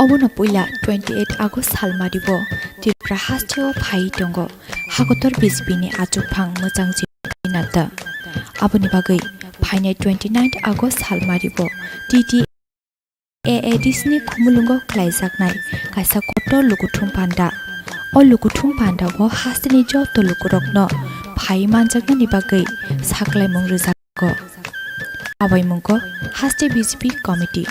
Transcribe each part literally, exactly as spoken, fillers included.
Obono puila twenty eight August salmari bo Tripura hasteo phai tongo hakotor B J P ni achukphang Mwchang J P Nadda. Aboni bagwi phainai twenty nine August salmari bo T T A A D C ni khumulwngo khlaijaknai kaisa kotor lukuthum panda. O lukuthum panda o hasteni joto lukurokno phai manjaknani bagwi saklaimung rwjago. Abaimungko haste B J P committee.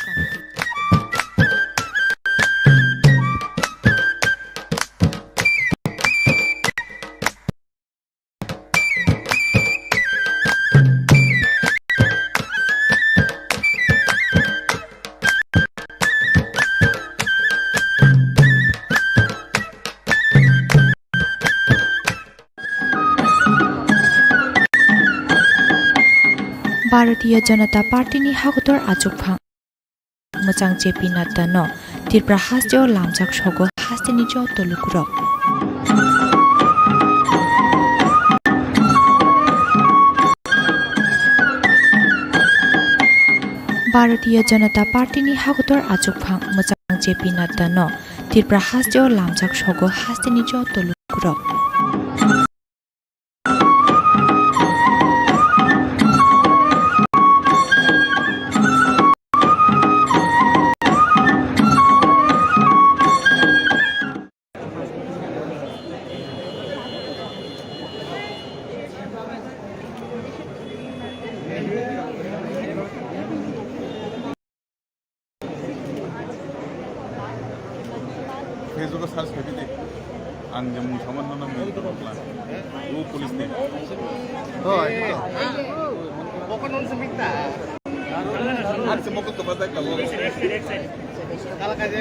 Bharatiya Janata Party ni hakotor achukphang Mwchang J P Nadda no Tripura hasteo lamjak sogo hasteni joto lukurok. Bharatiya Janata Party ni hakotor achukphang Mwchang J P Nadda no Tripura hasteo lamjak sogo hasteni joto lukurok. Facebook o search khaidi de. Ang je mung saman no nang mung tong kla. U police ni. Hoi. Ar se mokol to batai kabo. Kala kaje.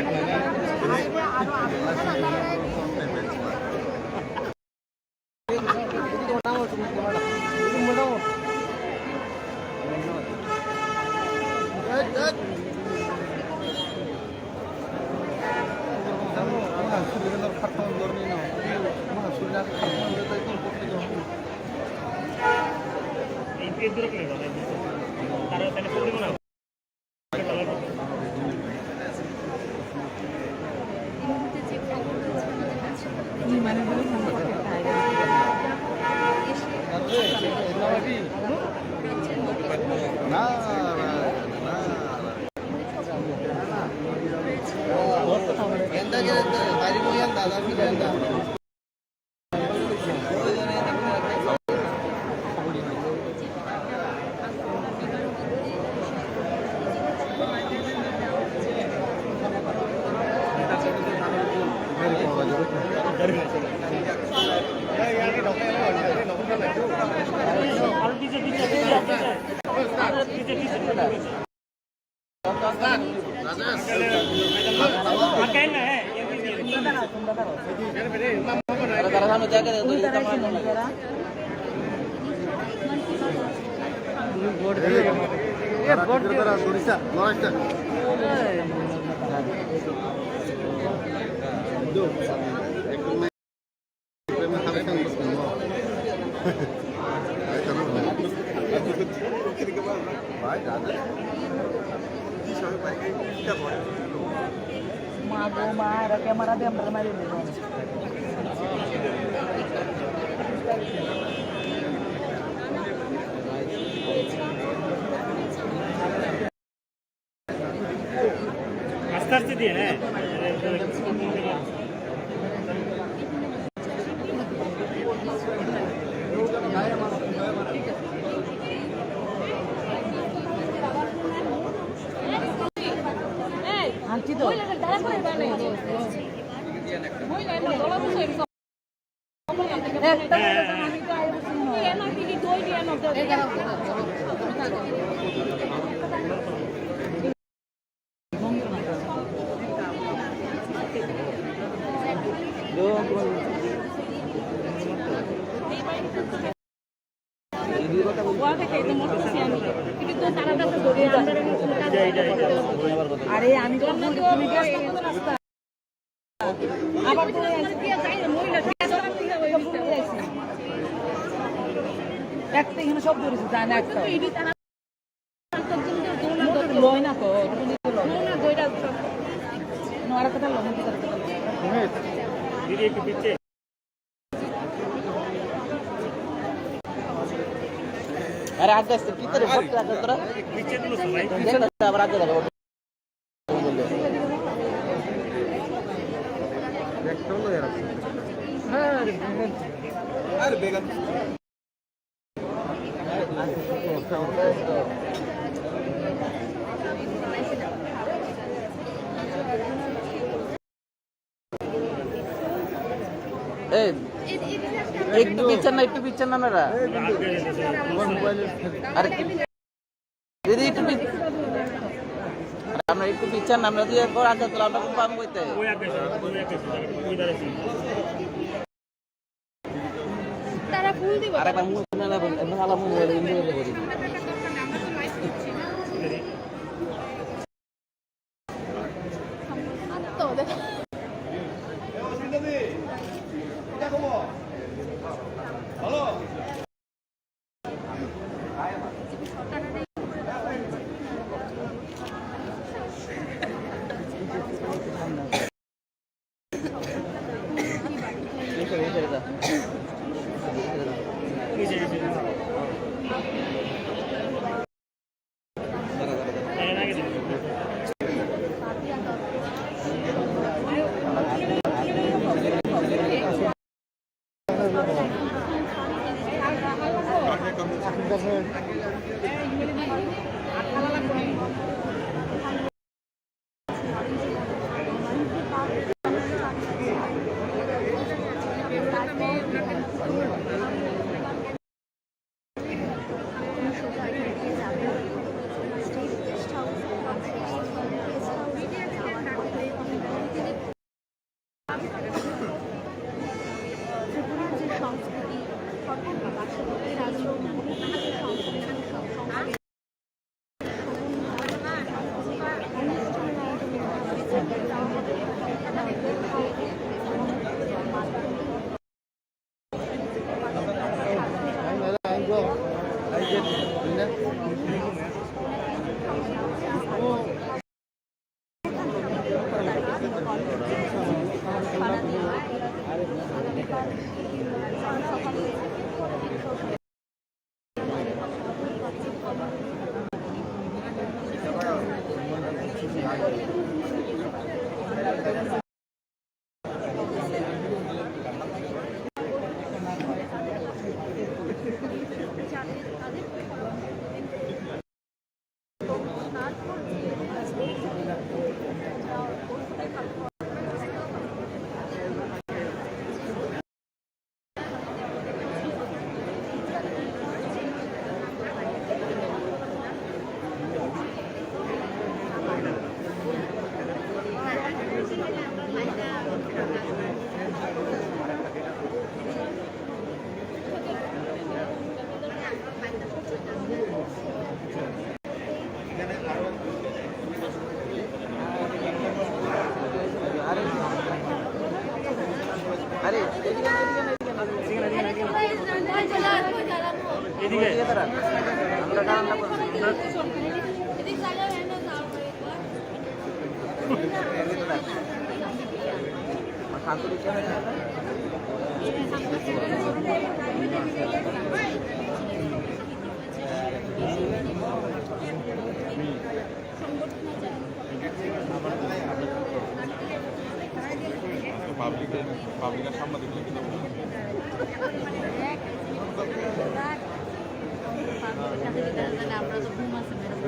Master se diye, eh? আরে আমি তো ভুল, তুমি ব্যস্ত কত রাস্তা? আবার তো এই আইছি। একটা এখানে সব ধরেছে, জানে একটা। লয় না তো, তুমি তো লয়। না, আরেকটা লয়, না, আরেকটা লয়। আরে আস্তে আস্তে ভিতরে ভর্তি রাখো তোরা। পিছনে তো সবাই। পিছনে তো আবার আগে যাবে। এই, একটু পিছন না, একটু পিছন না, না, না। আরে, দিদি, একটু পি-, আমরা একটু পিছন, আমরা দিয়ে একবার আগে তো আমরা খুব পাম কইতে। তারা ফুল দিব। আরেকবার মুখ না, না, না, আলাদা মুখ বলে, এমনি বলে বলি। পাবলিকের, পাবলিকের সামনে দেখলে কিন্তু আমরা তো ঘুম আছে, ম্যাডাম।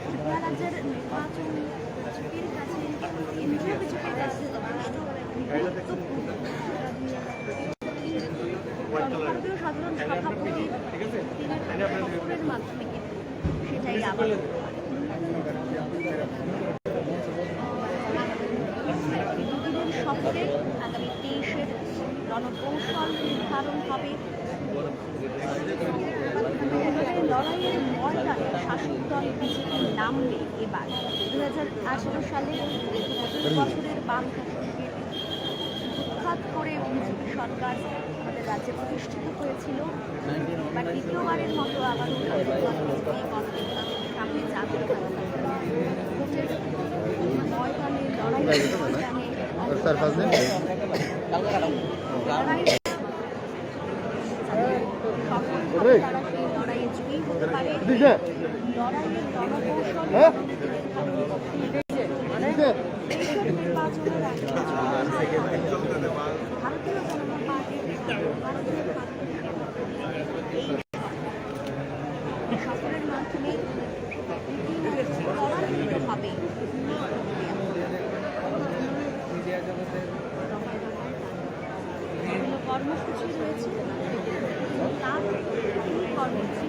ত্রিপুরা রাজ্যের নির্বাচন বিজেপির কাছে, কেন্দ্রীয় বিজেপির কাছে যথেষ্ট গুরুত্বপূর্ণ। ভারতীয় সাধারণ সভাপতি তিনি সফরের মাধ্যমে কিন্তু সেটাই আবার দুদিনের সফরে আগামী তেইশের রণকৌশল নির্ধারণ হবে। লড়াইয়ের ময়দানে শাসক দল বিজেপি নামবে এবার। দুই হাজার আঠারো সালে, দুই বছরের বাম উৎখাত করে বিজেপি সরকার আমাদের রাজ্যে প্রতিষ্ঠিত হয়েছিল। এবার দ্বিতীয়বারের মতো আবারও বিজেপি গণতন্ত্রের সামনে যাবে। ময়দানে লড়াই, ময়দানে লড়াই। বিভিন্ন কর্মসূচি রয়েছে। তার কর্মসূচি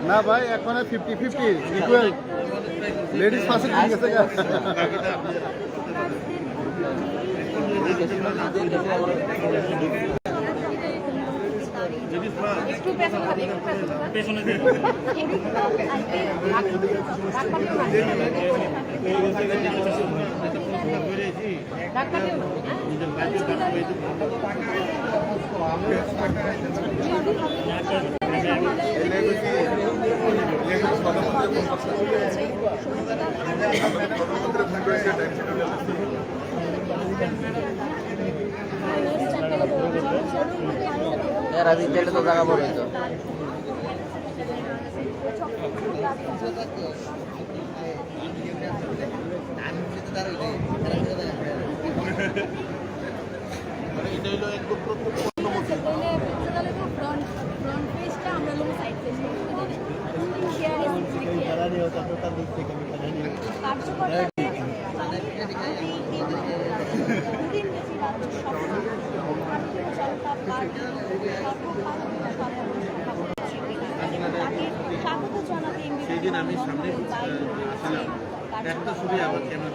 না ভাই, এখন fifty fifty equal. Ladies first ঠিক আছে। Era di tele to jaga bor hoito. স্বাগত জানাতে এমবি সেই দিন আমি সামনে আহ, ছিলাম। একটা ছবি আবার ক্যামেরা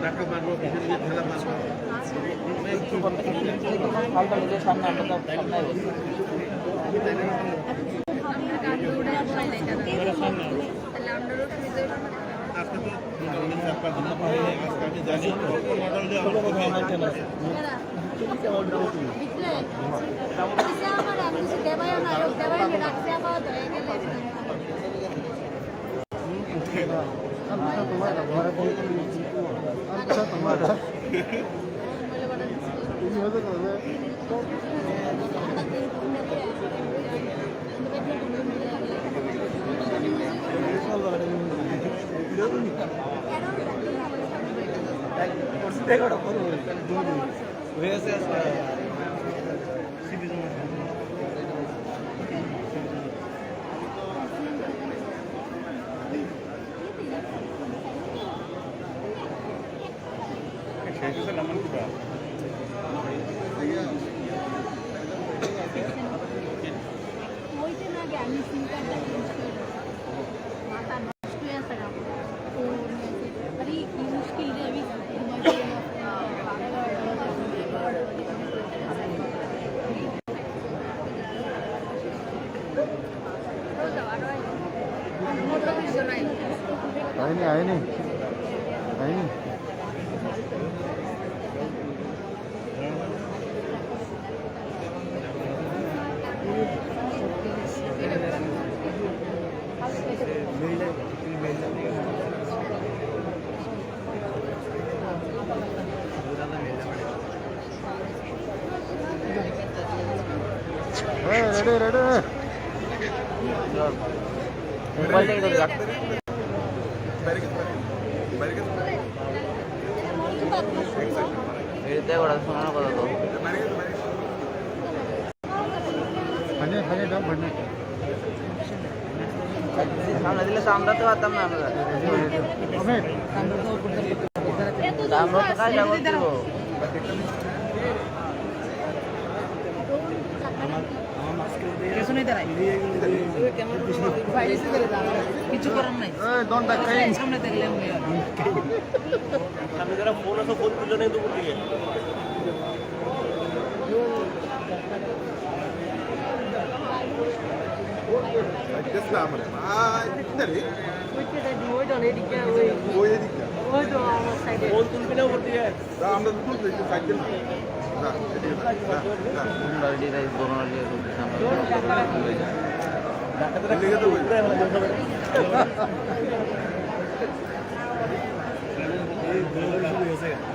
ধাক্কা মারবো, পিছন দিয়ে ঠেলা মারবো। ফালতু নিজের সামনে আমরা তো সামনে বসি। আপনি তো চার পাঁচ দিন পরে আজকে আমি জানি, মডেল দিয়ে আমার ছবি Aini, aini, aini. Ready, ready. Mobile dai dai. Ei dai bada sono na kotha to. Hani, hani, dam bhani. Samne dile samne to atam na amra. Abe. Samne to kai jabo to. কিছু করার নাই। এই, don't touch me। সামনে থাকলে এমনি হয়। সামনে যারা ফোন আছে, ফোন তুলে নেই দুপুর থেকে। দেখলাম রে ভাই, কি রে? ওই তো, ওই তো, ওই তো আমার সাইডে। ফোন তুলবি না উপর থেকে? যা, আমরা তো তুলছি, একটু সাইড দিন। যা, এদিকে যা, যা, যা। এদিকে তো বই।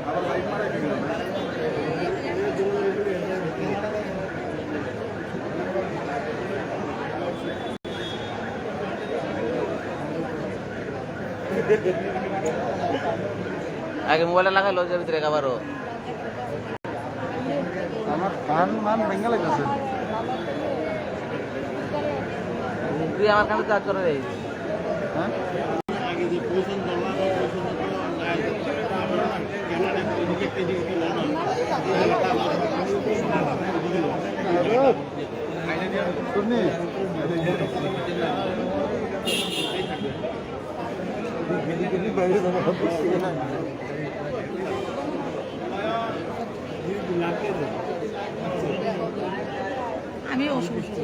আবার লাইট মারা গেল। আগে মোবাইলটা লাগাই লো, যে ভিতরে আবারও। আমার কান মান ভেঙে লাগতেছে। তুই আমার কানে চার্জ করে দে। হ্যাঁ? শুনি? আমি অসুস্থ।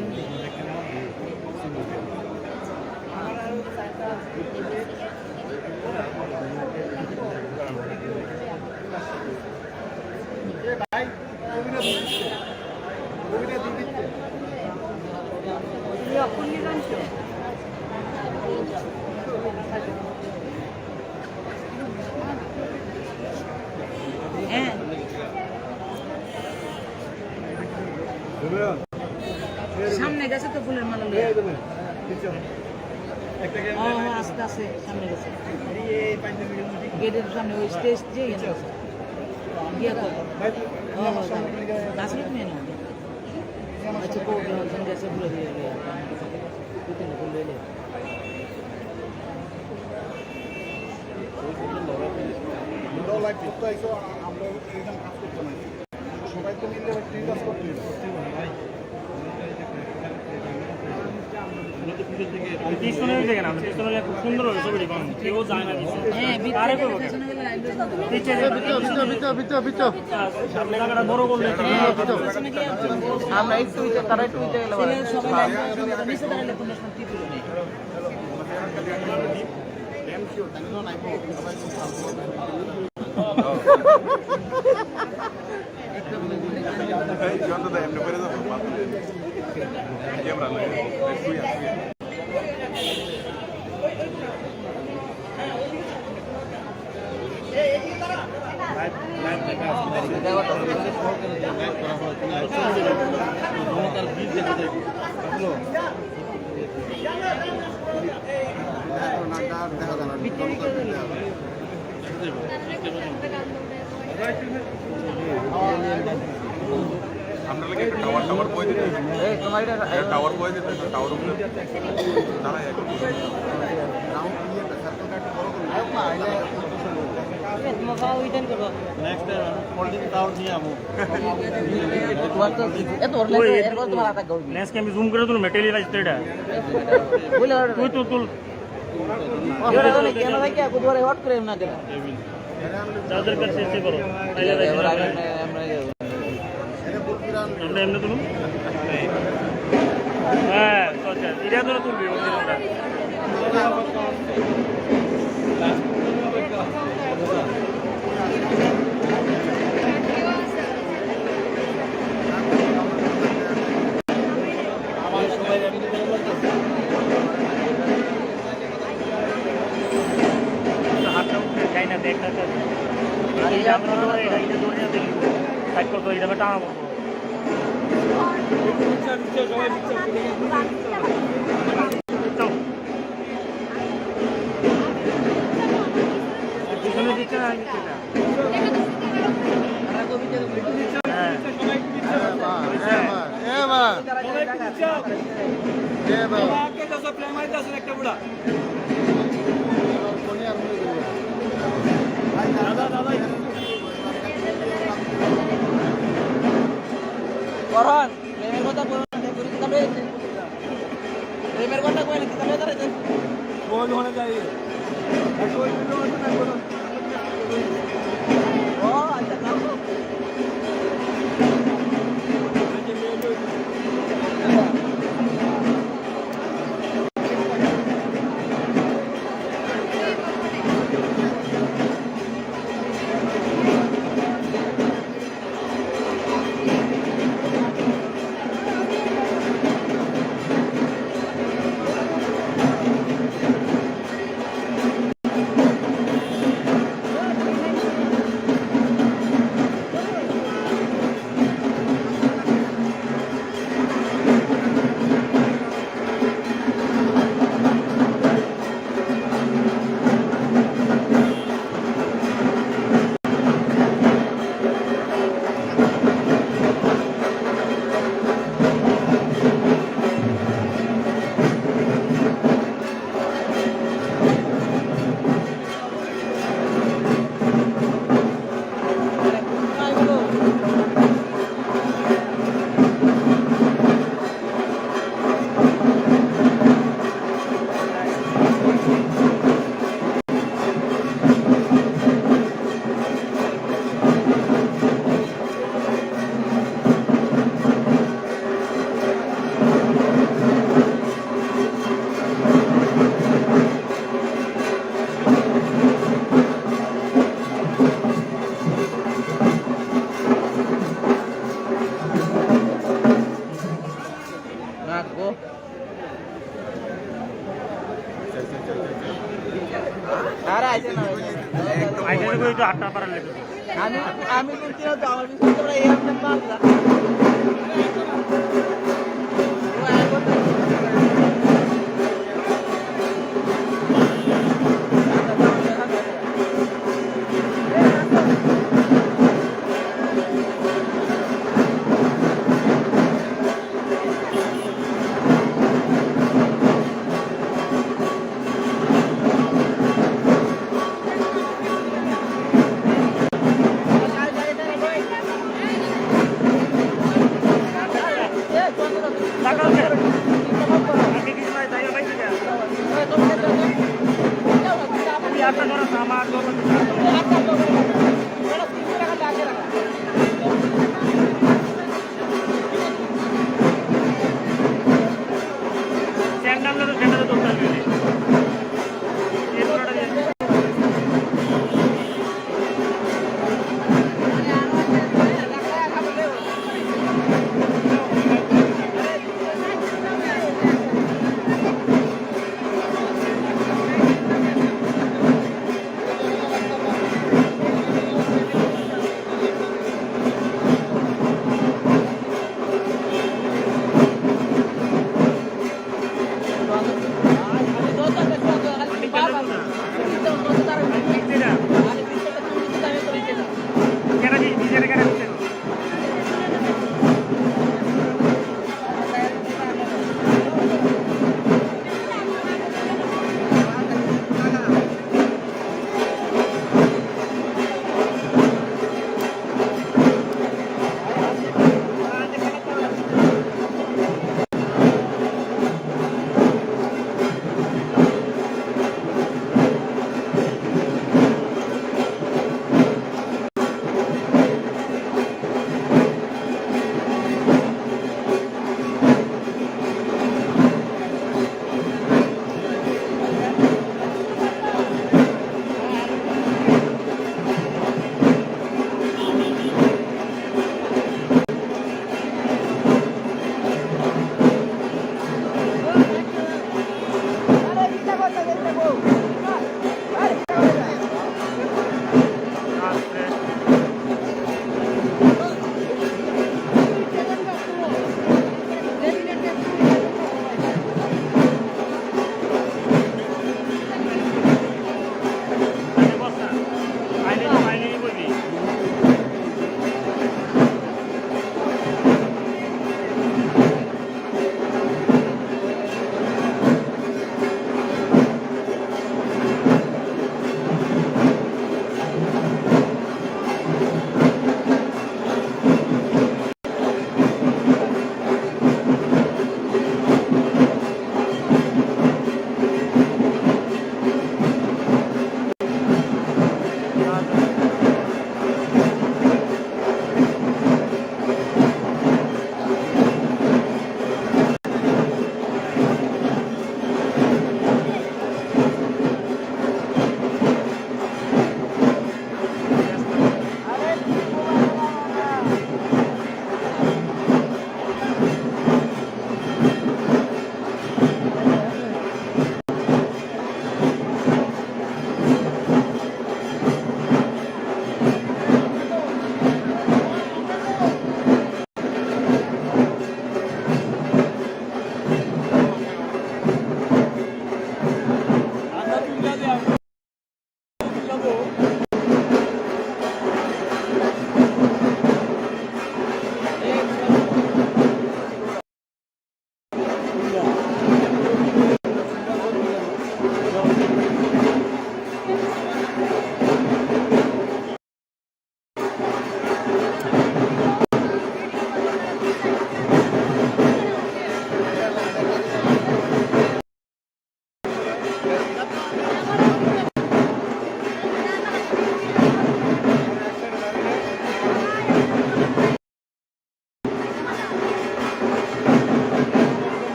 হ্যাঁ। সামনে গেছে তো ফুলের মালা লইয়া। ও, ও, আস্তে আস্তে সামনে গেছে। গেটের সামনে ওই স্টেজ যে ইয়ে আছে। গিয়া তো। ও, ও, তাহলে। নাসরত মেয়ে না। আচ্ছা, কো, ওখানে গেছে ফুলের ইয়ে লইয়া। দুই তিনটা ফুল লইলে। আমরাও লাইভ করতে আইসো, আমরাও এখানে কাজ করতে নাই। সবাই তো মিলে একটা কাজ করতে হবে। পিছনে ওই জায়গা না, পিছনে ওই খুব সুন্দর হয়েছে ছবিটি, কারণ কেউ যায় না পিছনে। হ্যাঁ, ভিতরে আরে করবো কেন? পিছনে গেলে লাইন ধরে না। পিছনে ভিতরে, ভিতরে, ভিতরে, ভিতরে। সামনে জায়গাটা বড় করলে তো হ্যাঁ, ভিতরে। পিছনে গিয়ে আমরা একটু ভিতরে, তারা একটু ভিতরে গেলে ভালো। সবাই লাইন ধরে না, নিচে দাঁড়ালে কোনো সময় টিপ নেই। এই জনতা এমনি করে দাও, ক্যামেরা লই, শুয়ে আছে। আমরা লাগে একটা টাওয়ার, টাওয়ার বয়ে দিতে। এই, তোমার এটা টাওয়ার বয়ে দিতে, টাওয়ার উপরে দাঁড়ায় একটু। নেক্সট টাইম আমি ফোল্ডিং টাওয়ার নিয়ে আমু। তোমার তো এত বড় ওই, লাগে, এরপর তোমার আটা গৌর। নেক্সট আমি জুম করে তুলবো, ম্যাটেরিয়াল আসছে এটা। বুঝলে? তুই তুল, তুল। এবার আমি কেন রাখি, এখন তোমার হট করে না দিলাম। চার্জার কাছে এসে করো। তাইলে এবার আমি, আমরা, আমরা আমরা এমনি তুলুন। হ্যাঁ, আচ্ছা, এটা ধরে তুলবি, ওই দিন আমরা। হাতটা উঠে যায় না, ব্যাগটা তো। আর এই আমরা ধরে, এটা, এটা ধরে না দেখি। সাইড করতে, এটা টানা পড়বো। Koran, lemer kota koran, lemer kota koran, lemer kota koran, kita lihat aja. Gol hone jai. Oh, acha, acha. Aide ko itu atta para lagi. Ami, ami kunti na to, ami kunti na to,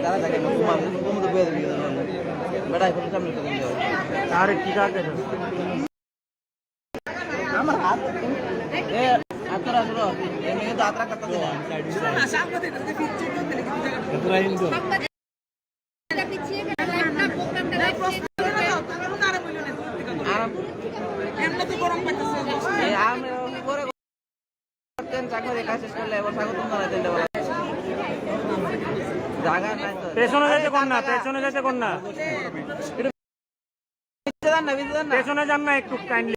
Dara dara, no, no, no, no, no, no, no. Beda, ekhono samne to. Are ki ka khe? Amar hat. E, ator asro. E, me to atra katta dina. Aram. E, am, pore ten chakma dekha ses korle, ebar sago tum dala ten dala. Jaga nai to. পেছনে যাইতে কর না, পেছনে যাইতে কর না। ভিতরে যান না, ভিতরে যান না। পেছনে যান না একটু kindly।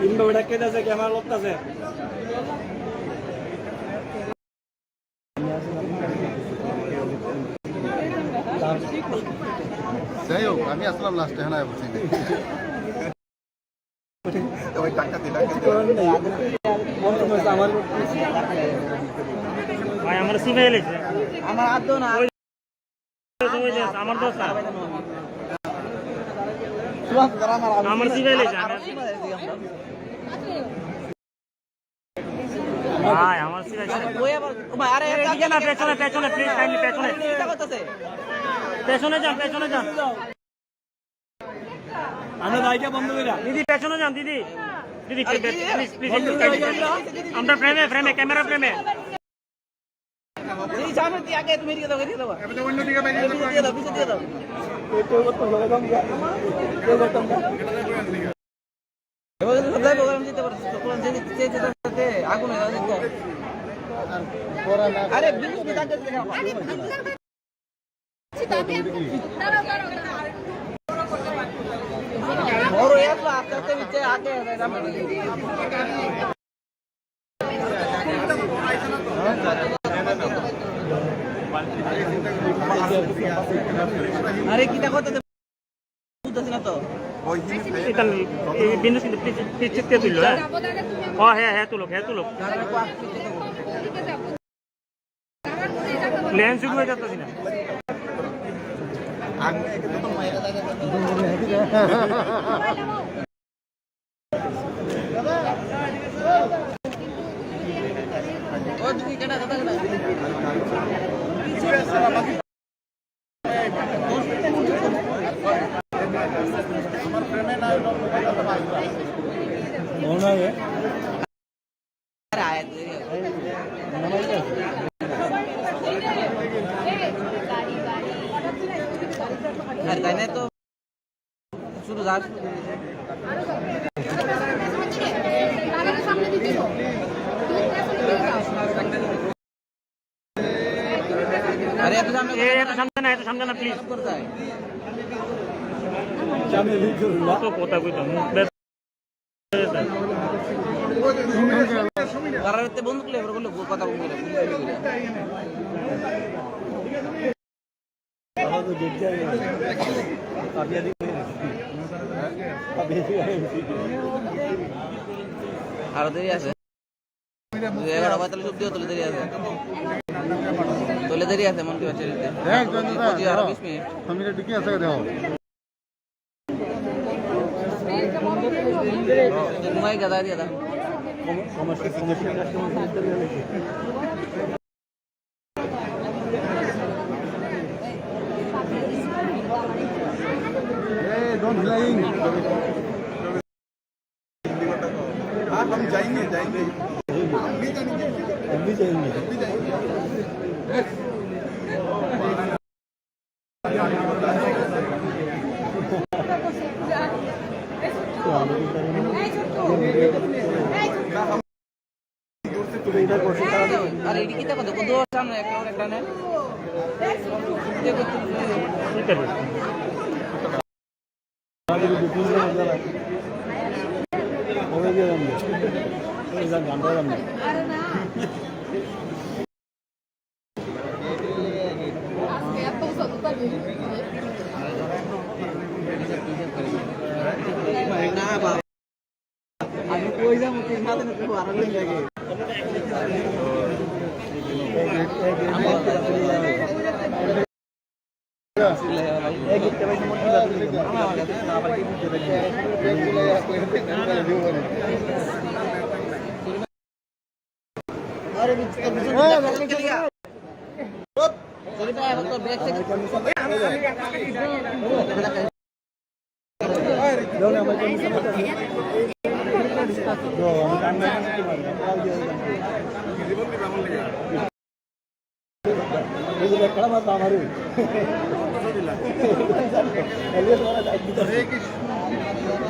Imba beda keda se camera lokta se. যাই হোক, আমি আসলাম লাস্টে, হ্যাঁ, না, বুঝছি। ওই টাকা দিলাম, কিন্তু ভাই, আমার সিভে এলেছে। আমার আর দো না। ওই, ওই যে আমার দোস্ত না। আমার সিভে এলেছে, আমার ভাই, আমার সিভে এলেছে। ওই আবার, ও ভাই, আরে, এদিকে না, পেছনে, পেছনে, please, kindly পেছনে। চিন্তা করতেছে। পেছনে যান, পেছনে যান। আমরা বাইকটা বন্ধ করে রাখ। দিদি, পেছনে যান, দিদি। দিদি, আরে, please, দিদি। Please, please, একটু side এ। আমরা ফ্রেমে, ফ্রেমে, ক্যামেরা ফ্রেমে। এই সামনে দিয়ে আগে তুমি এদিকে দাও, এদিকে দাও। এবার তো অন্যদিকে বাইরে পিছে দিয়ে দাও, পিছে দিয়ে দাও। এই তো করতে হবে, দাম যা। এই করতাম না। এবার তো সব যাইবো, আমি যেতে পারছি। তো কোন যে, যে, যে, যে, আগুন হয়ে যাবে। আরে, বিদ্যুৎ বিভাগ যেতে দেখাও। বড় এত আস্তে আস্তে নিচে আগে। আরে, কিতা করতে? বুঝতেছি না তো। Itan, eh, Bindus, কিন্তু please, please, check দিয়ে তুললো, হ্যাঁ? ও, হ্যাঁ, হ্যাঁ, তুলুক, হ্যাঁ, তুলুক। Plan শুরু হয়ে যাচ্ছে না। শুধু যা, শুধু। আরে, এত সামনে এ, এত সামনে না, এত সামনে না, please। কোথায়? সামনে লিক করুন না। কত কথা কইতাম, মুখ ব্যস্ত। কারণ এতে বন্ধ করলে এবার বললে কথা বলবো না। আরো দেরি আছে। এগারো পঁয়তাল্লিশ অব্দিও তুলে দেরি আছে। তুলে দেরি আছে, মন কি বাচ্চা দিতে। দেখ, জয়ন্ত দা, পঁচিশ আরো দেখো। বিশ মিনিট। সামনে ঢুকে আছে, দেখো। ঘুমাই গেদা দিয়া দা। Hey, don't flying. हाँ, हम जाएंगे, जाएंगे। हम भी जाएंगे। हम भी जाएंगे। हम भी जाएंगे। আরে, এটি কিতা কথা? কত সামনে একটা, একটা নেন।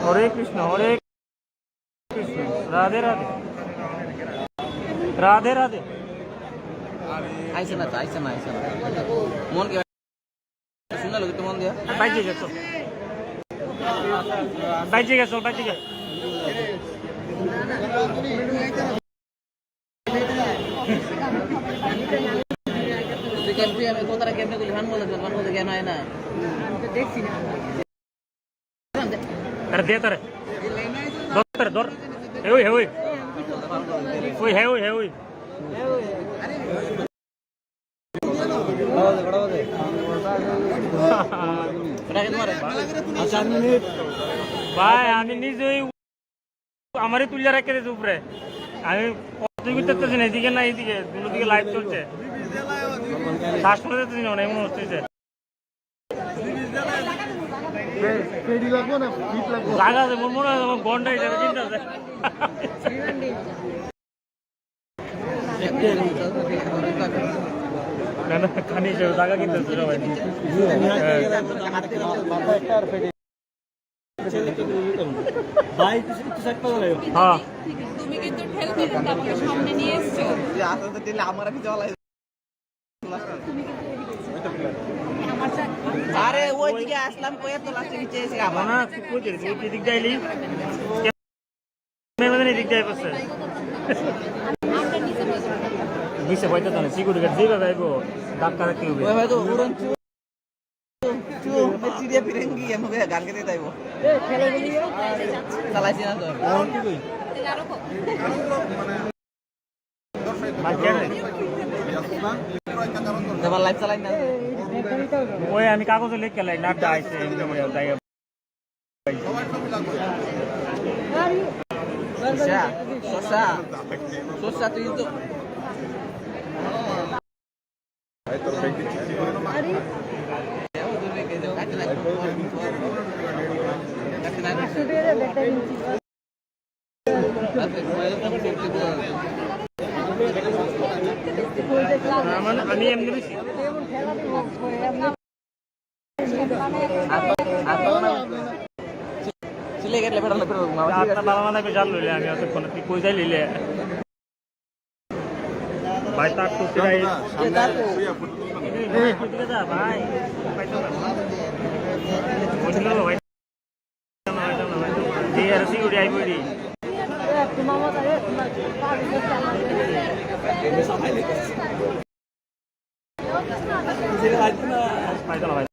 হরে কৃষ্ণ, হরে কৃষ্ণ, রাধে রাধে, রাধে রাধে। আইসে না, আইসে না, আইসে না। মন কে শুনলে লোকে তো মন দিয়া। বাইজে গেছো, বাইজে গেছো, বাইজে গেছো। তুই কেমন, তুই আমি কোথায় কেমনে গুলি ভান বলে, ভান বলে জ্ঞান হয় না। আমি তো দেখছি না। আরে দে তারে। ধর তারে, ধর। হে ওই, হে ওই। ওই, হে ওই, হে ওই। ভাই, আমি নিজেই আমারে তুলে রাখে দিয়েছে উপরে। আমি কতটুকু করতেছি না, এদিকে না এদিকে, দুটো দিকে লাইভ চলছে। শ্বাস করে যাচ্ছে না, এমন হচ্ছে। পে-, পেডি লাগবো না, ফিট লাগবো? জায়গা আছে, মন মনে হয় আমার গন্ডা হিসাবে চিন্তা আছে। না, না, খানি হিসাবে জায়গা কিনতে হচ্ছে সবাই। হ্যাঁ। ভাই, একটু, একটু সাইড করে দাঁড়াও। হ্যাঁ। তুমি কিন্তু ঠেল দিলে তারপরে সামনে নিয়ে এসছো। আরে, ওইদিকে আসলাম, কইয়া তো লাস্টে নিচে এসে আবার। না, তুই কই যাবি? তুই এদিক দিয়ে আইলি? ক্যামেরা এদিক দিয়ে আইবো। নিচে বইতে তো না, সিকিউরিটি গার্ড যেভাবে আইবো, ধাক্কা রাখতে হবে। ওই হয়তো উড়ন চু-, চু-, চিড়িয়া ফিরেঙ্গি, এমন করে গান গেতে যাইবো। চালাইছি না তো। তোমার লাইভ চালাই না। ওই আমি কাগজে লিখে লাই, না যাইছে, এমনি করে যাই। শসা, শসা, শসা তুই তো। মানে, আমি এমনি বেশি। আপনার বাবা মা নাকি জাল লইলে, আমি অতক্ষণ তুই কই যাই লইলে। ভাই, তার টুপি নাই। এই, এই, এই, যা, ভাই। পাইছো না? অন্য ভাই। এই, আর সিকিউরিটি আইবো রে। পাইছো না, ভাই।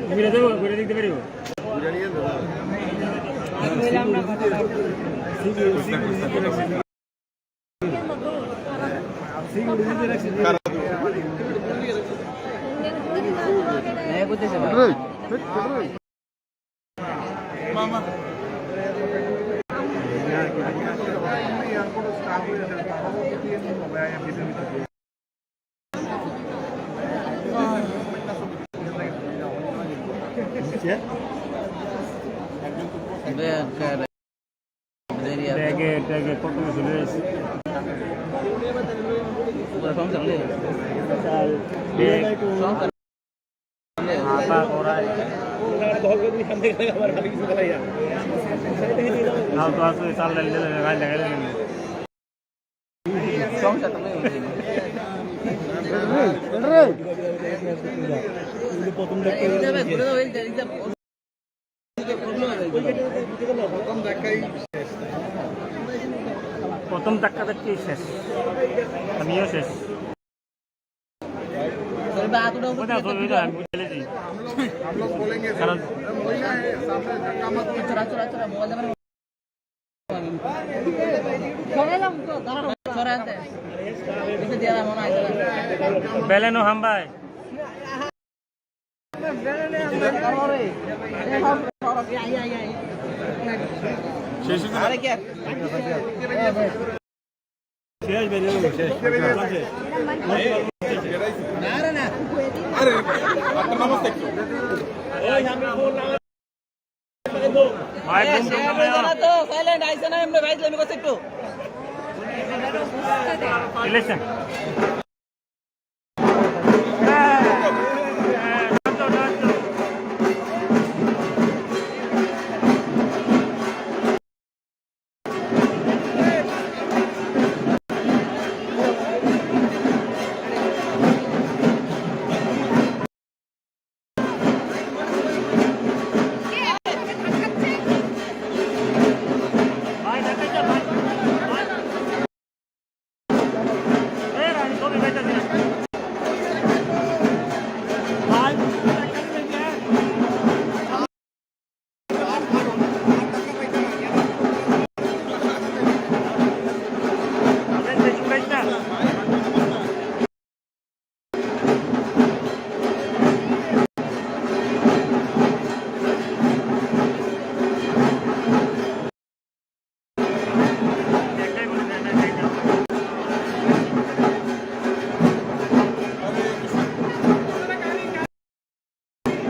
ঘুরে দেবো, ঘুরে দেখতে পারিব। Tege, tege, kotong sulis. Bag. Hata, korai. Hal to asu, sal dal dal dal dal. প্রথম ধাক্কা ধাক্কি শেষ, আমিও শেষ। কোথায় চলবে এটা আমি বুঝে ফেলেছি। কারণ বেলেনো হামবাই। শেষ হয়েছে না? শেষ, বেরিয়ে গেল, শেষ। আরে, আপনার নাম আছে একটু। ভাই, ঘুম টুম নামাইও। না তো, silent, আইসে না এমনি, ভাই, আমি করছি একটু। Election।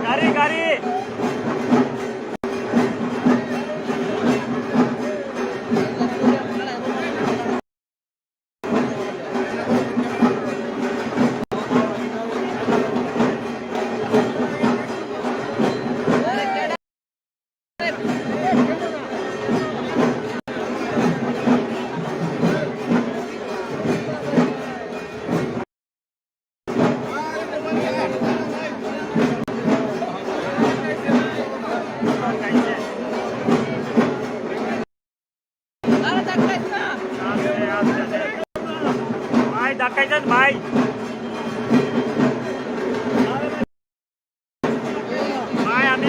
গাড়ি, গাড়ি। ভাই, ধাক্কাই যান ভাই। ভাই, আমি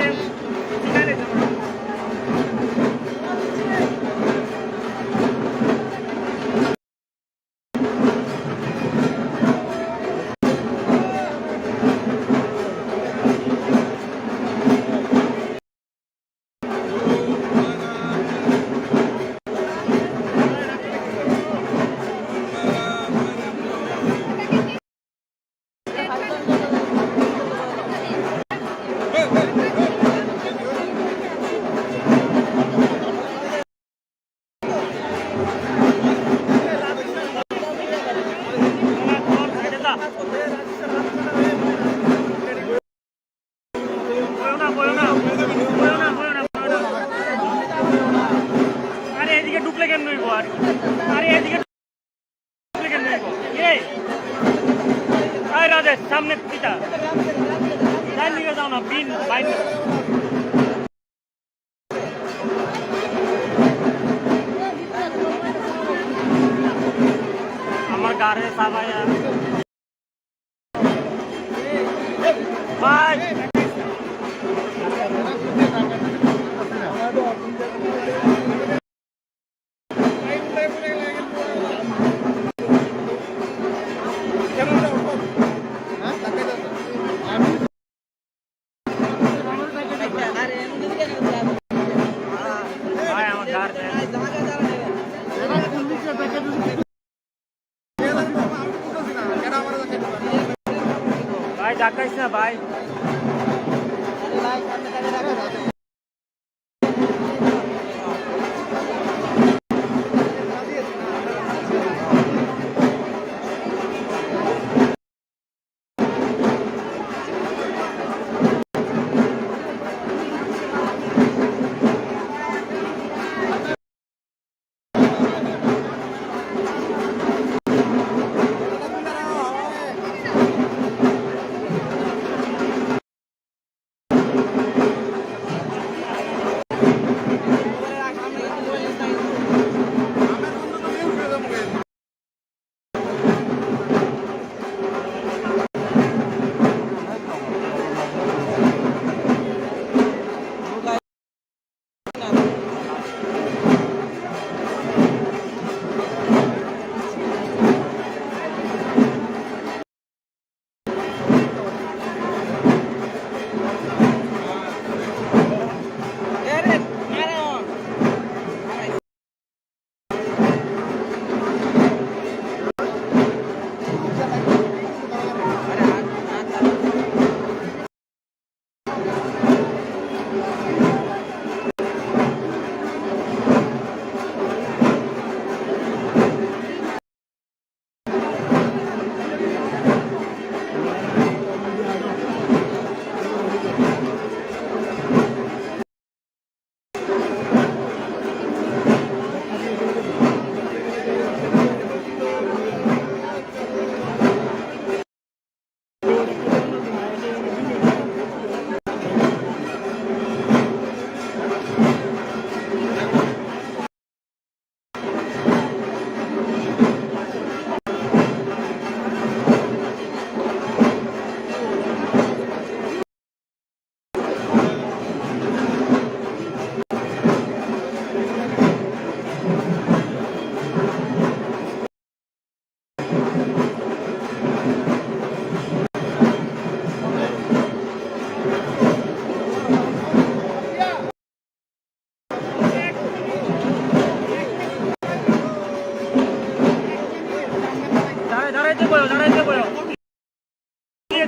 আরে এদিকে ঢুকলে কেমন হইব আর? আরে এদিকে ঢুকলে কেমন হইব? এই, এই রাজেশ, সামনে পিতা। যাই নিয়ে যাও না, বিন, বাইন। আমার গাড়ি সাবাই আর ভাই। ভাই, আমার গাড়ি। Jakaisna bai. Darai, darai, darai, darai, darai.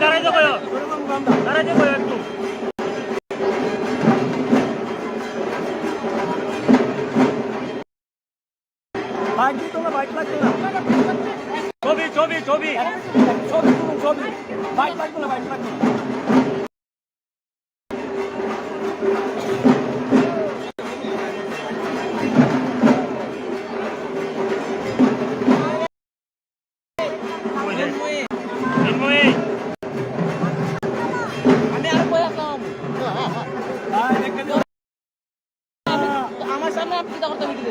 Darai de koyo. Darai de koyo ektu. Bike di tola, bike flag tola. Chobi, chobi, chobi. Chobi, chobi, chobi. Bike flag tola, bike flag tola. আমি আর কই আছাম? আমার সামনে আপনি কিতা করতে বিক্রি?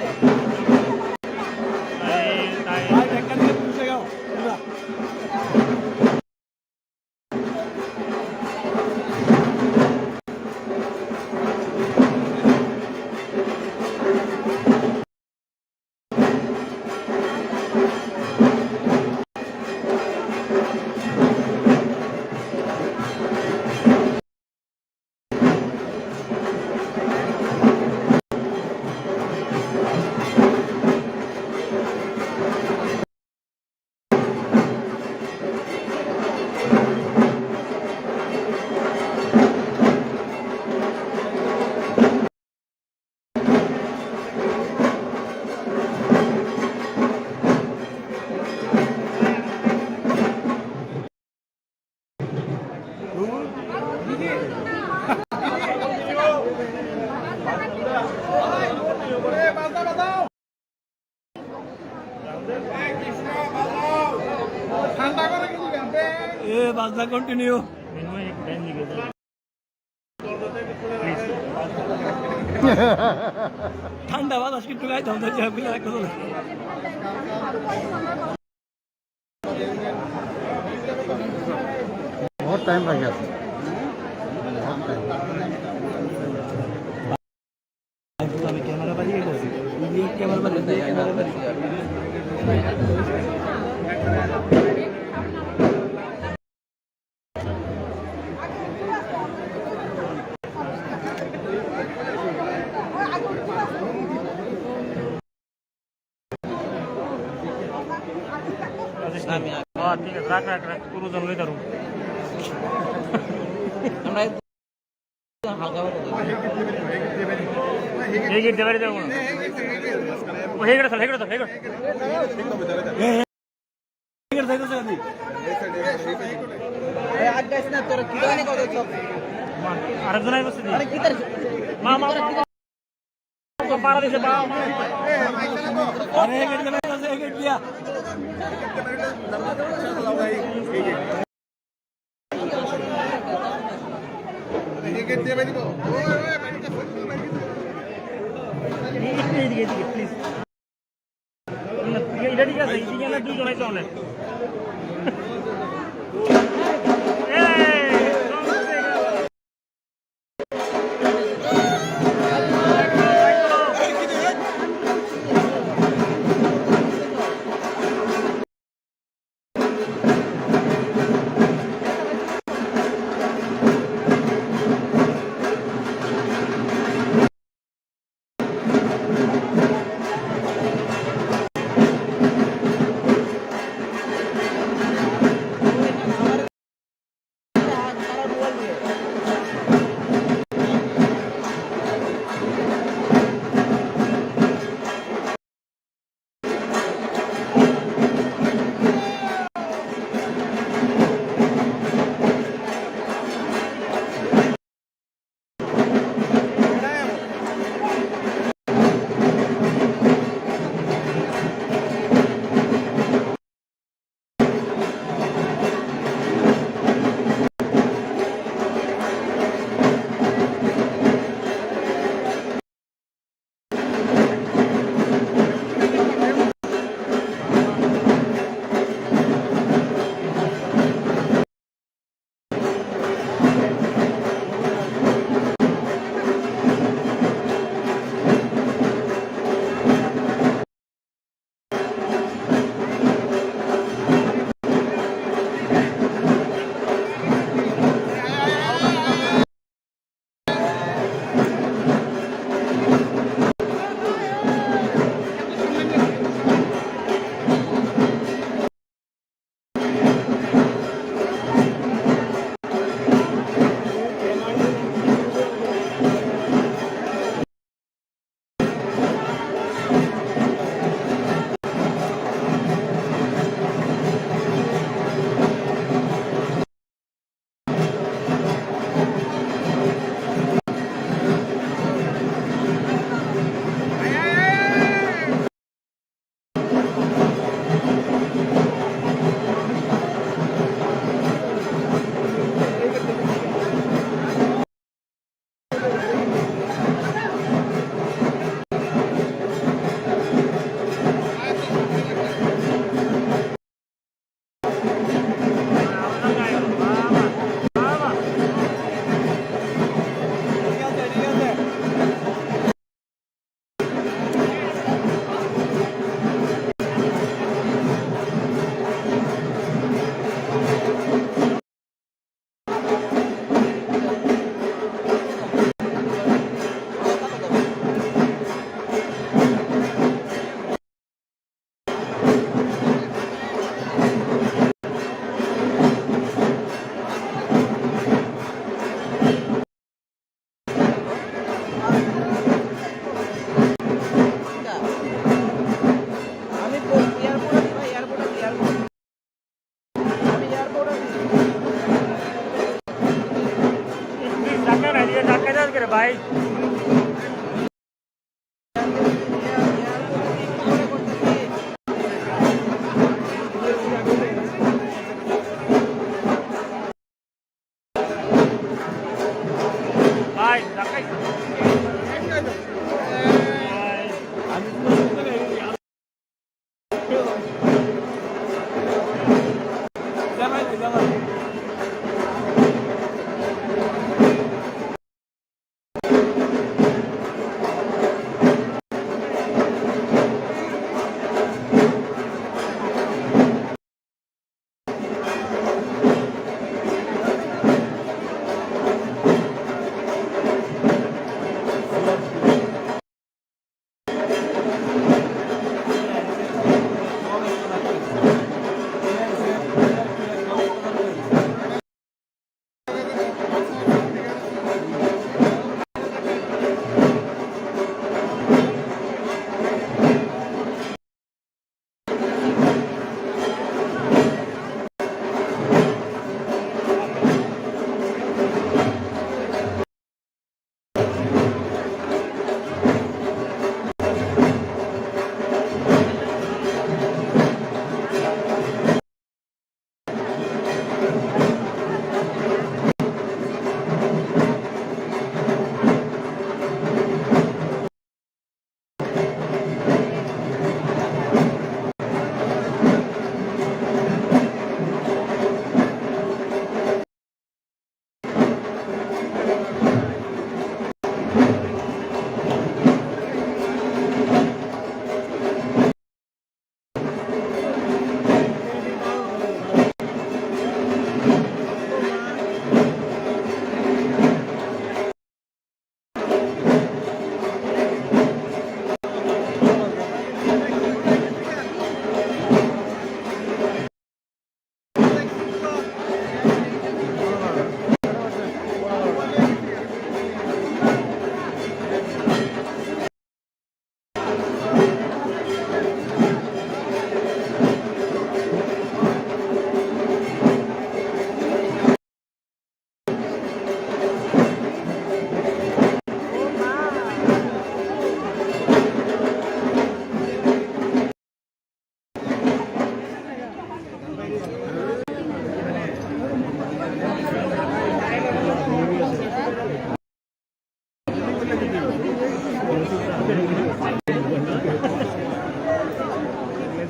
এ, বাজনা continue। ঠান্ডা বাতাস কিন্তু গায়ে ধমধম করে বুলে রাখতে চলে। बहुत टाइम लग गया। बहुत टाइम। ও, ঠিক আছে, রাখ, রাখ, রাখ, পুরো জন লই ধরো। আমরা হালকা ভাবে এই গেট দেবারে দেবো। ও হেগড়ে চল, হেগড়ে চল, হেগড়ে। হেগড়ে যাইতেছে আদি। আরে আট গাইস না, তোরা কি জানি কত চল। আরেকজন আইবো সেদিন। আরে কি তার? মা, মা, মা। পাড়া দিছে, পাড়া। আরে, এই গেট দিয়া, এই গেট দিয়া। এই গেট দিয়ে বেরিয়ে। এইদিকে, এইদিকে, প্লিজ। এটা ঠিক আছে, এইদিকে আমরা দুইজনাই চলে। এই,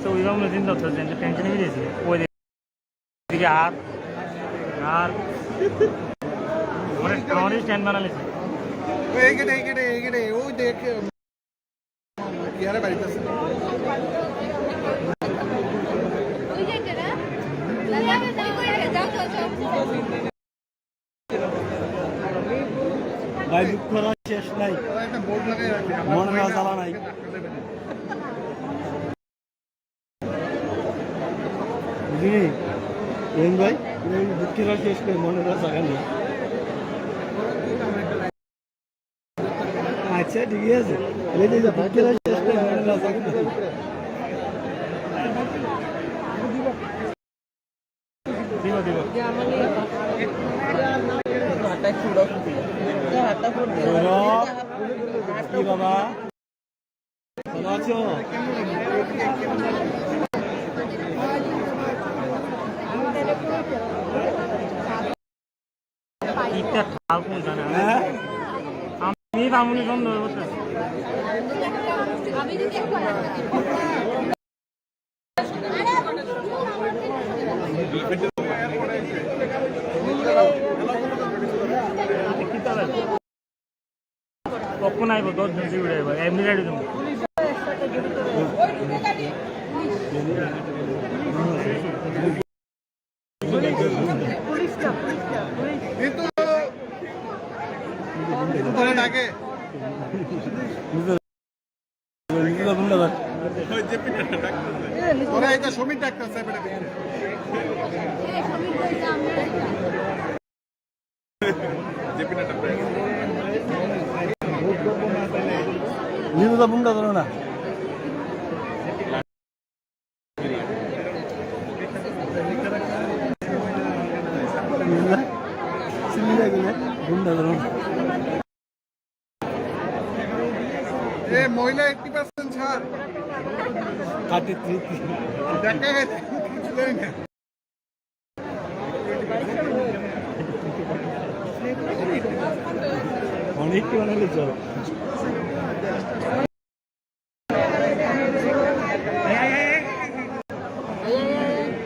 তো ওইভাবে মেশিন ধরতে হচ্ছে, একটা টেনশন হয়ে গেছে। ওই দিকে আর, আর, ওরে, আমারই স্ট্যান্ড বানালে। ওই এখানে, এখানে, এখানে, ওই দেখ, ইয়ারে বাড়িতে আছে। ভাই, দুঃখ আর শেষ নাই। ওরা একটা বোর্ড লাগাই রাখে, আমরা মনে হয় জ্বালা নাই। বুঝলি? রহিম ভাই, এই দুঃখের আর শেষ নাই, মনে হয় জায়গা নেই। আচ্ছা, ঠিক আছে। এই যে, যে দুঃখের আর শেষ নাই, মনে হয় জায়গা নেই। কি বাবা? ভালো আছো? একটা খাও কোন জানে? হ্যাঁ? আমি বামুনি সন্দেহ করতেছি। কখন আইব? দশ জন সিকিউরিটি আইব, এমনি রেডি তুমি। ওরা এটা সমীর ডাক্তার সাহেব, এটা ভিতরে। নিজে তো বুমটা ধরো না। বুমটা ধরো না। এ মহিলা এইট্টি পার্সেন্ট ছাড়। Thirty three. দেখা গেছে কিছু দেয় না। অনেক কি বানালে চল।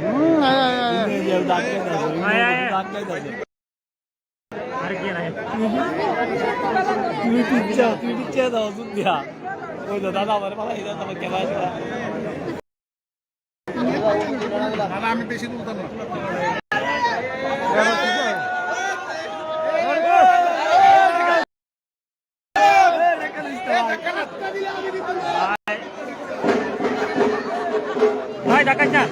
হুম, আয়, আয়, আয়, আয়। এই যে ডাক্তার আছে, আয়, আয়, আয়। ডাক্তার আছে। আর কি নাই? তুই টিচ্ছা, তুই টিচ্ছা দাও, ওষুধ দিয়া। ওই তো দাদা আমার পালা, এই দাদা আমার কেমন আছে? দাদা, আমি বেশি তুলতাম না। ভাই, ঢাকা চান।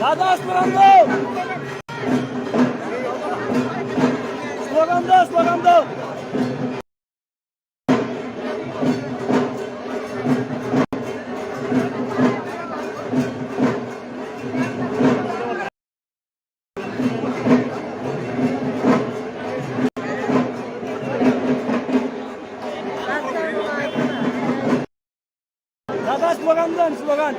দাদা, স্লোগান দাও। স্লোগান দাও, স্লোগান দাও। দাদা, স্লোগান দেন, slogan.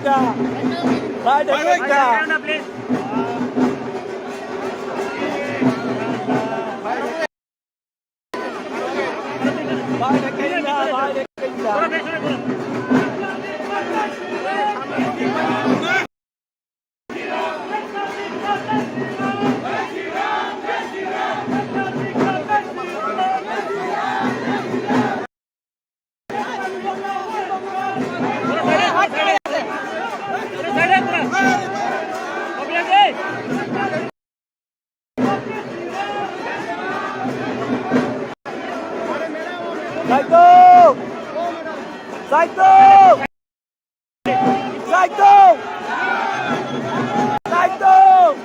Bye, bye, bye. Saito! Saito! Saito! Saito!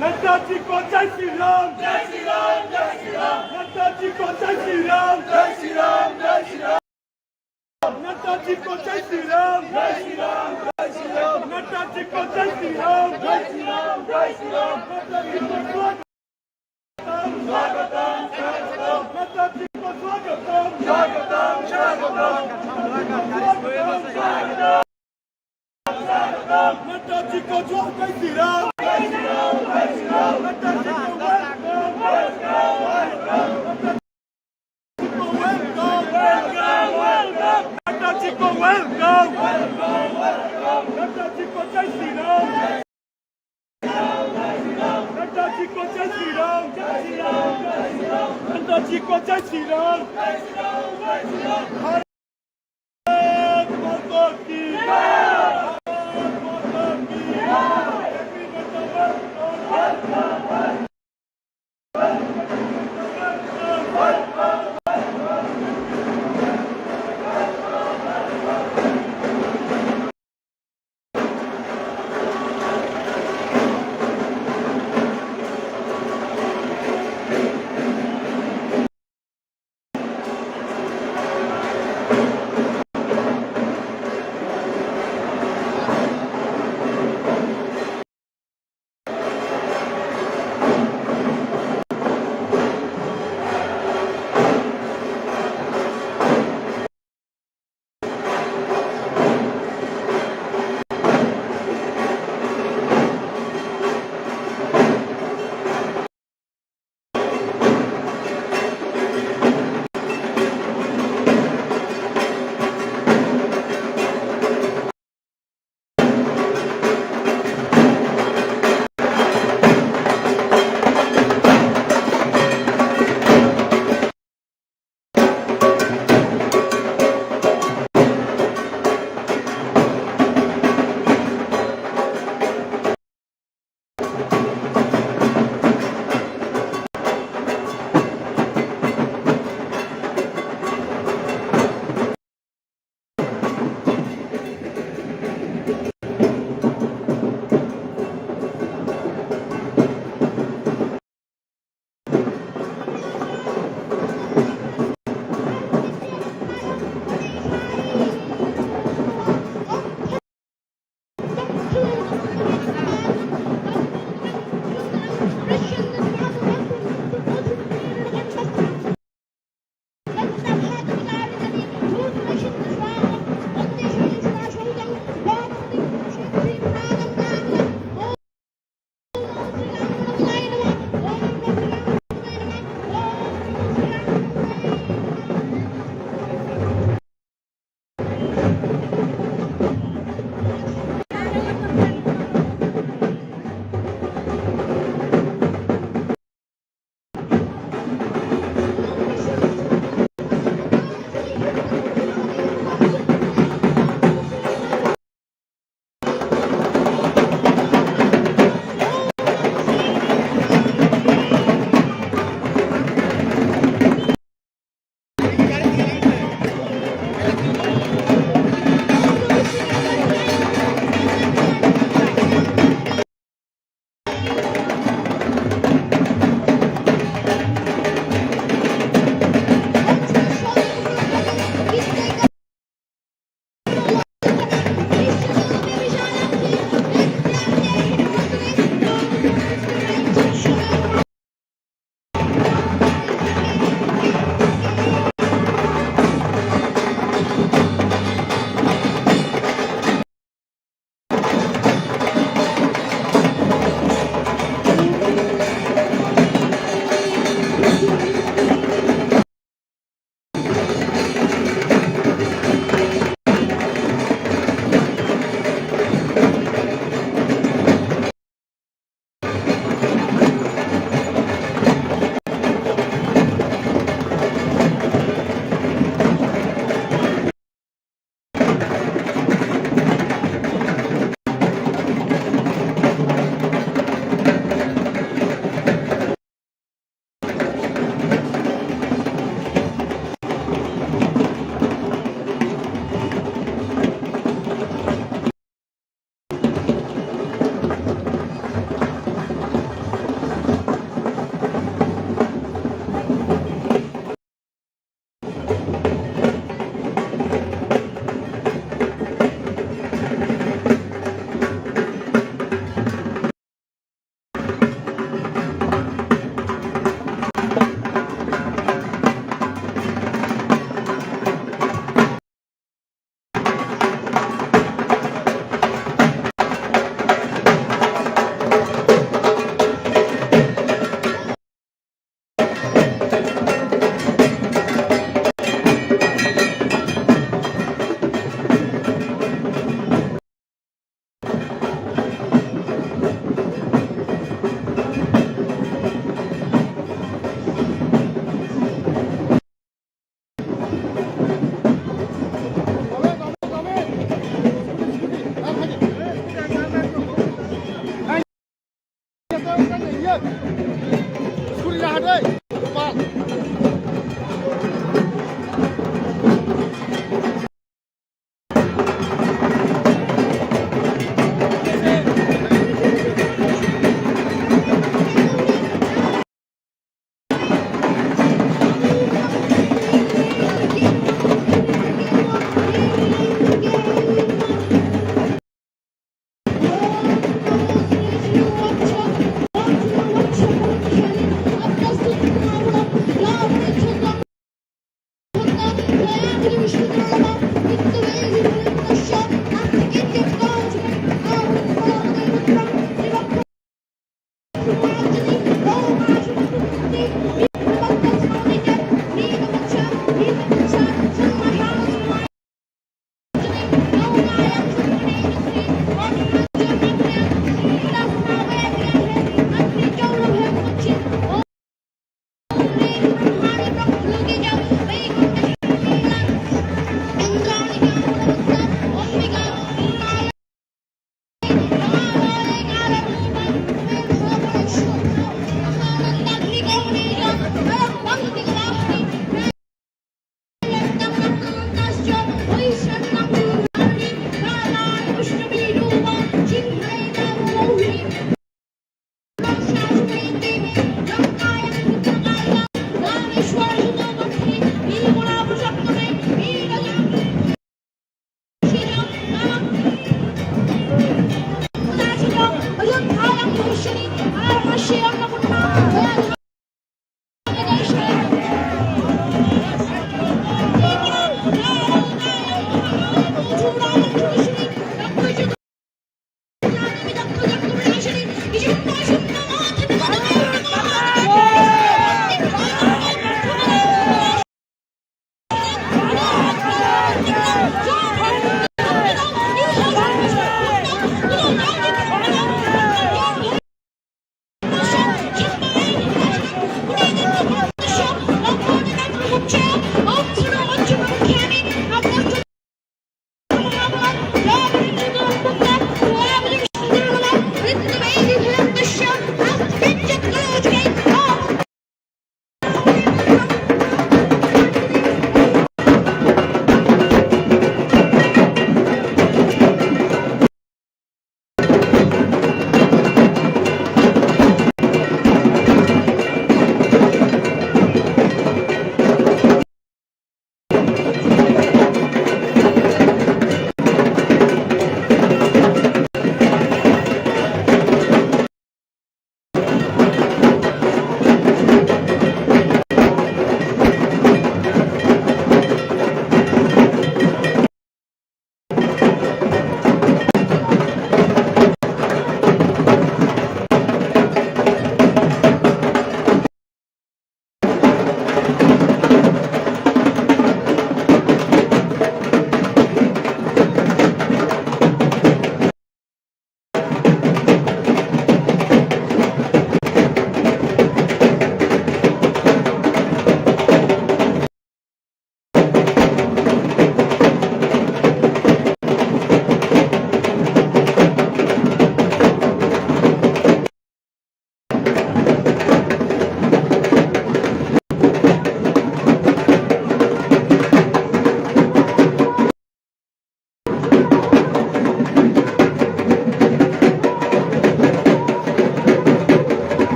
Netaji ko Jai Shri Ram. Jai Shri Ram, Jai Shri Ram. Netaji ko Jai Shri Ram. Jai Shri Ram, Jai Shri Ram. Netaji ko Jai Shri Ram. Jai Shri Ram, Jai Shri Ram. Netaji ko Jai Shri Ram. Jai Shri Ram, Jai Shri Ram. Netaji ko Jai Shri Ram. Netaji ko Jai Shri Ram. Netaji ko Jai Shri Ram. Netaji ko Jai Shri Ram. Bharat Mata ki jai. Bharat Mata ki jai.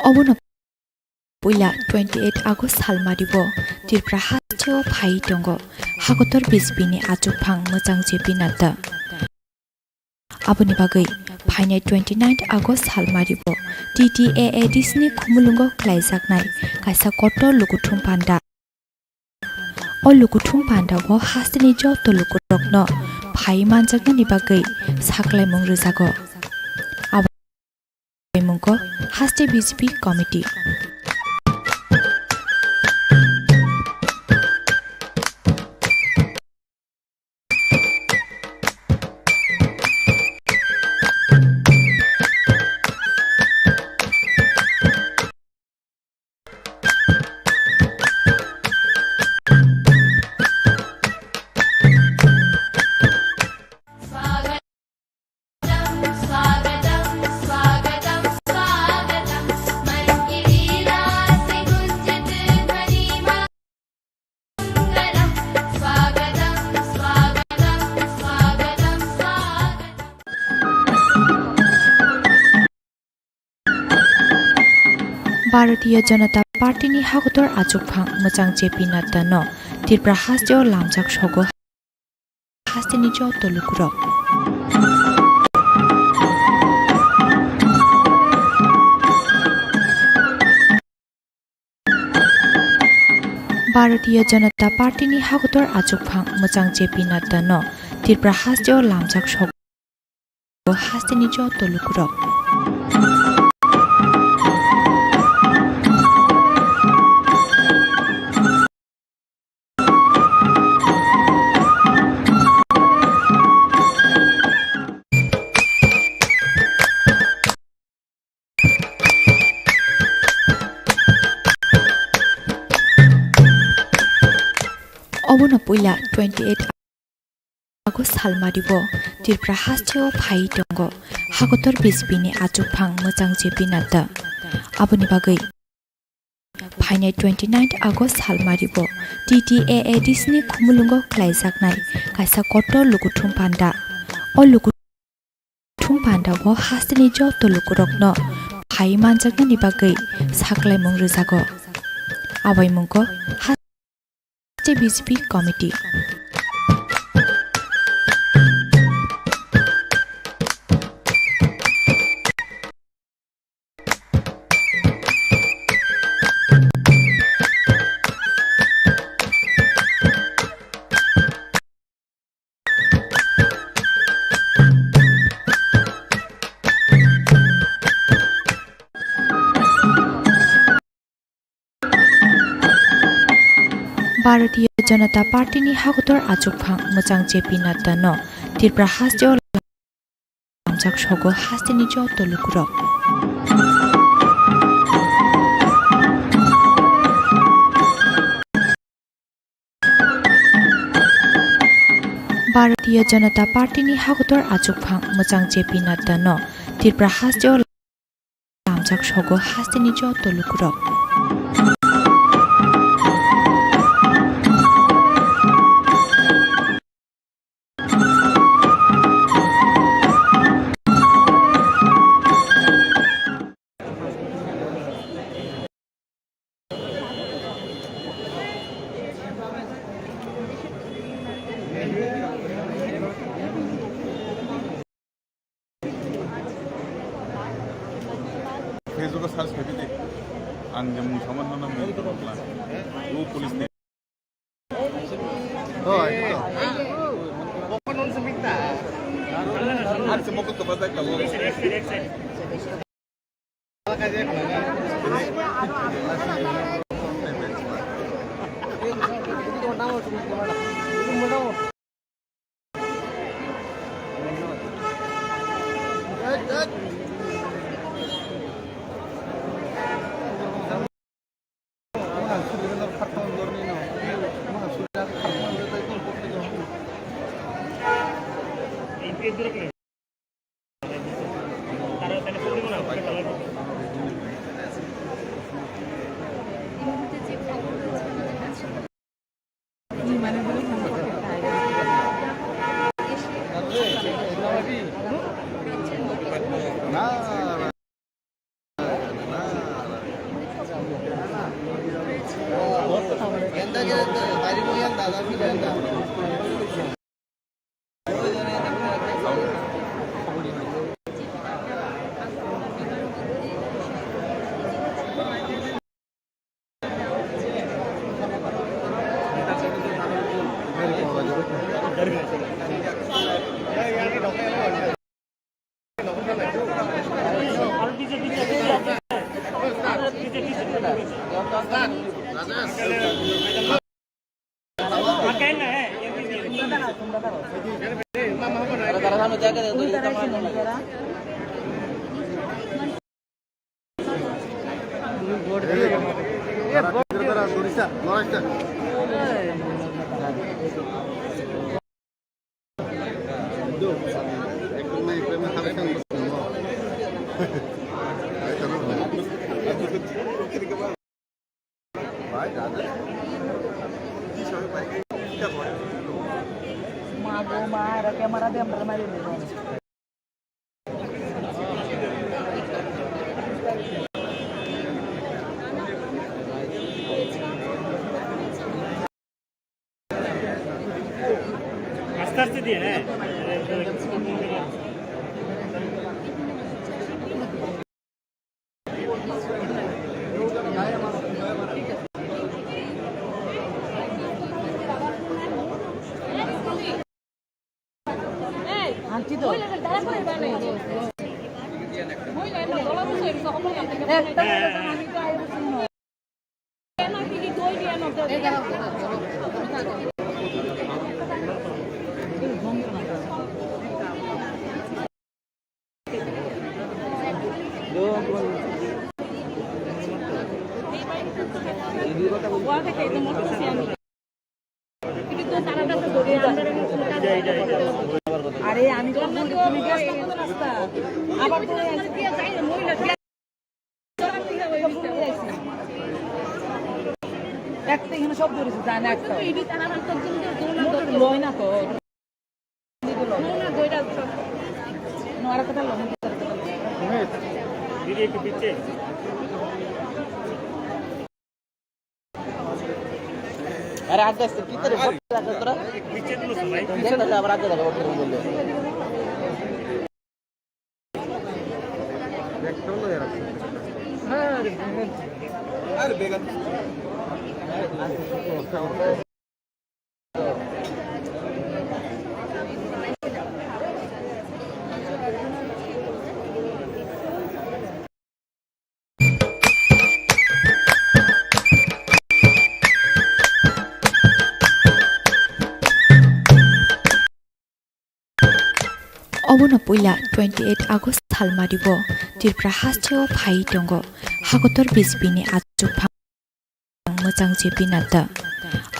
Obono puila twenty eight August salmari bo Tripura hasteo phai tongo hakotor B J P ni achukphang mwchang J P Nadda. Aboni bagwi phainai twenty nine August salmari bo T T A A D C ni khumulwngo khlaijaknai kaisa kotor lukuthum panda. O lukuthum panda o hasteni joto lukurokno phai manjaknani bagwi saklaimung rwjago. Abo mungko haste B J P committee. Bharatiya Janata Party ni hakotor achukphang mwchang J P Nadda no Tripura hasteo lamjak sogo hasteni joto lukurok. Bharatiya Janata Party ni hakotor achukphang mwchang J P Nadda no Tripura hasteo lamjak sogo hasteni joto lukurok. Obono puila twenty eight August salmari bo Tripura hasteo phai tongo hakotor B J P ni achukphang mwchang J P Nadda. Aboni bagwi phainai twenty nine August salmari bo T T A A D C ni khumulwngo khlaijaknai kaisa kotor lukuthum panda. O lukuthum panda o hasteni joto lukurokno phai manjaknani bagwi saklaimung rwjago. Abai mungko haste B J P committee. Bharatiya Janata Party ni hakotor achukphang mwchang J P Nadda no Tripura hasteo lamjak sogo hasteni joto lukurok. Bharatiya Janata Party ni hakotor achukphang mwchang J P Nadda no Tripura hasteo lamjak sogo hasteni joto lukurok. Facebook o search khaidi de. Ang je mung saman no nang ni to bakla. O police ni. Ang se mokol to batai ka bo. Ma go ma, era camera de amra mari. Aste aste diye, ha? আরে আমি তো ভুল, তুমি ব্যস্ত কত রাস্তা? আবার তো একটা এখানে সব ধরেছে, যায় না একটা। লয় না তো। আরে আগে আসতে কি করে ভোট রাখে তোরা? পিছে দিল সবাই। পিছে না, আবার আগে যাবে, ভোট করে বললে। Obono puila twenty eight August salmari bo Tripura hasteo phai tongo. Hakotor B J P ni achukphang mwchang J P Nadda.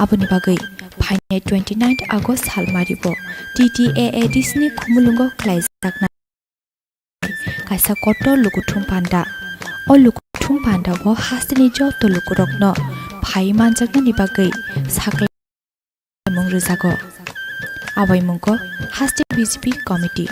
Aboni bagwi phainai twenty nine August salmari bo T T A A D C ni khumulwngo khlaijaknai kaisa kotor lukuthum panda. O lukuthum panda o hasteni joto lukurokno phai manjaknani bagwi sakla mung rwjago. Abaimungko haste B J P committee.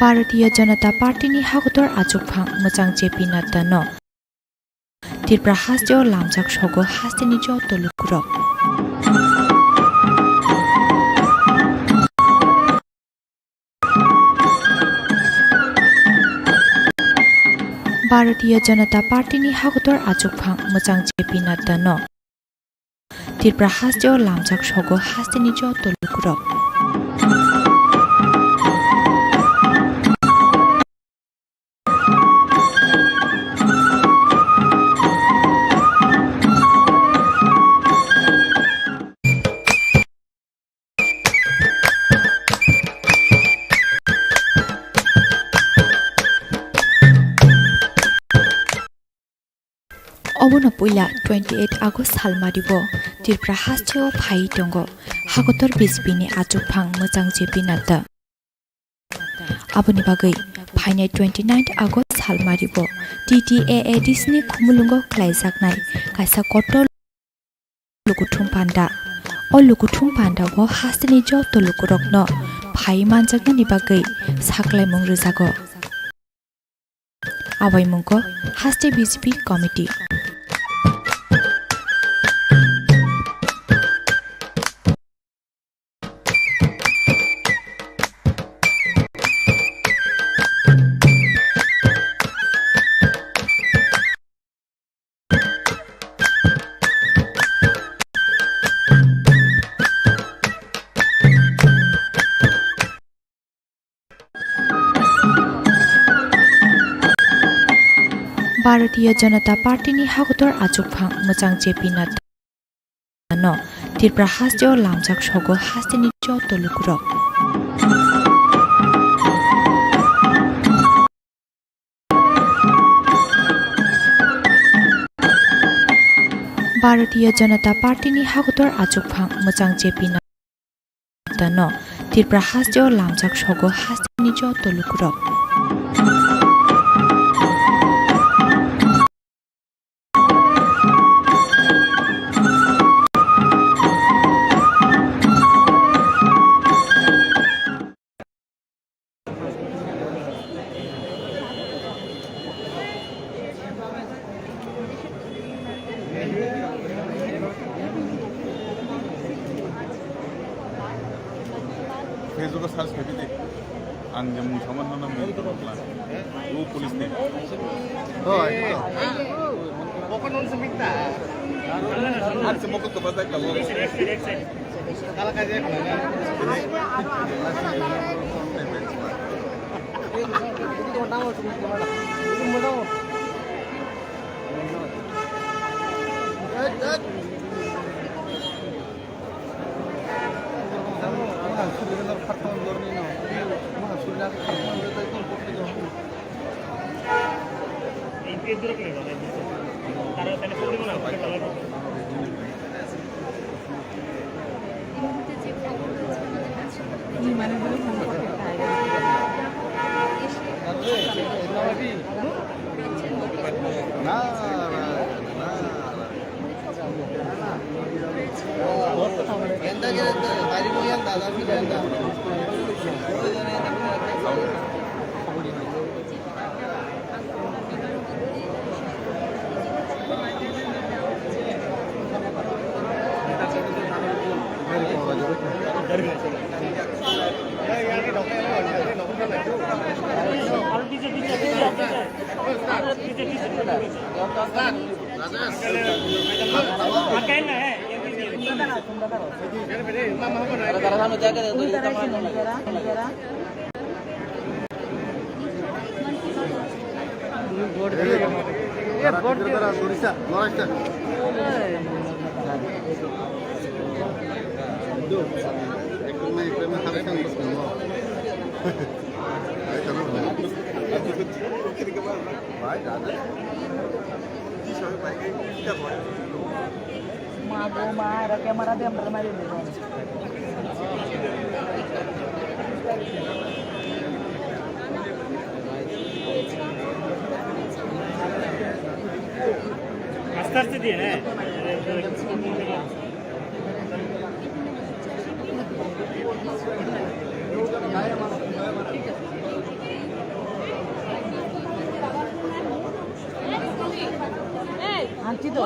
Bharatiya Janata Party ni hakotor achukphang mwchang J P Nadda no Tripura hasteo lamjak sogo hasteni joto lukurok. Bharatiya Janata Party ni hakotor achukphang mwchang J P Nadda no Tripura hasteo lamjak sogo hasteni joto lukurok. Obono puila twenty eight August salmari bo Tripura hasteo phai tongo Hakotor B J P ni achukphang mwchang J P Nadda. Aboni bagwi phainai twenty nine August salmari bo T T A A D C ni khumulwngo khlaijaknai kaisa kotor lukuthum panda. O lukuthum panda o hasteni joto lukurokno phai manjaknani bagwi saklaimung rwjago. Awaimungko haste B J P committee. Bharatiya Janata Party ni hakotor achukphang mwchang J P Nadda no Tripura hasteo lamjak sogo hasteni joto lukurok. Bharatiya Janata Party ni hakotor achukphang mwchang J P Nadda no Tripura hasteo lamjak sogo hasteni joto lukurok. Facebook o search khaidi de. Ang je mung saman no nang mung to bakla. O police ni. Hoi. Ang se moko to bazai ka. Ma, bo, ma, era camera de amra mari de. Aste aste diye, eh? Aunty to.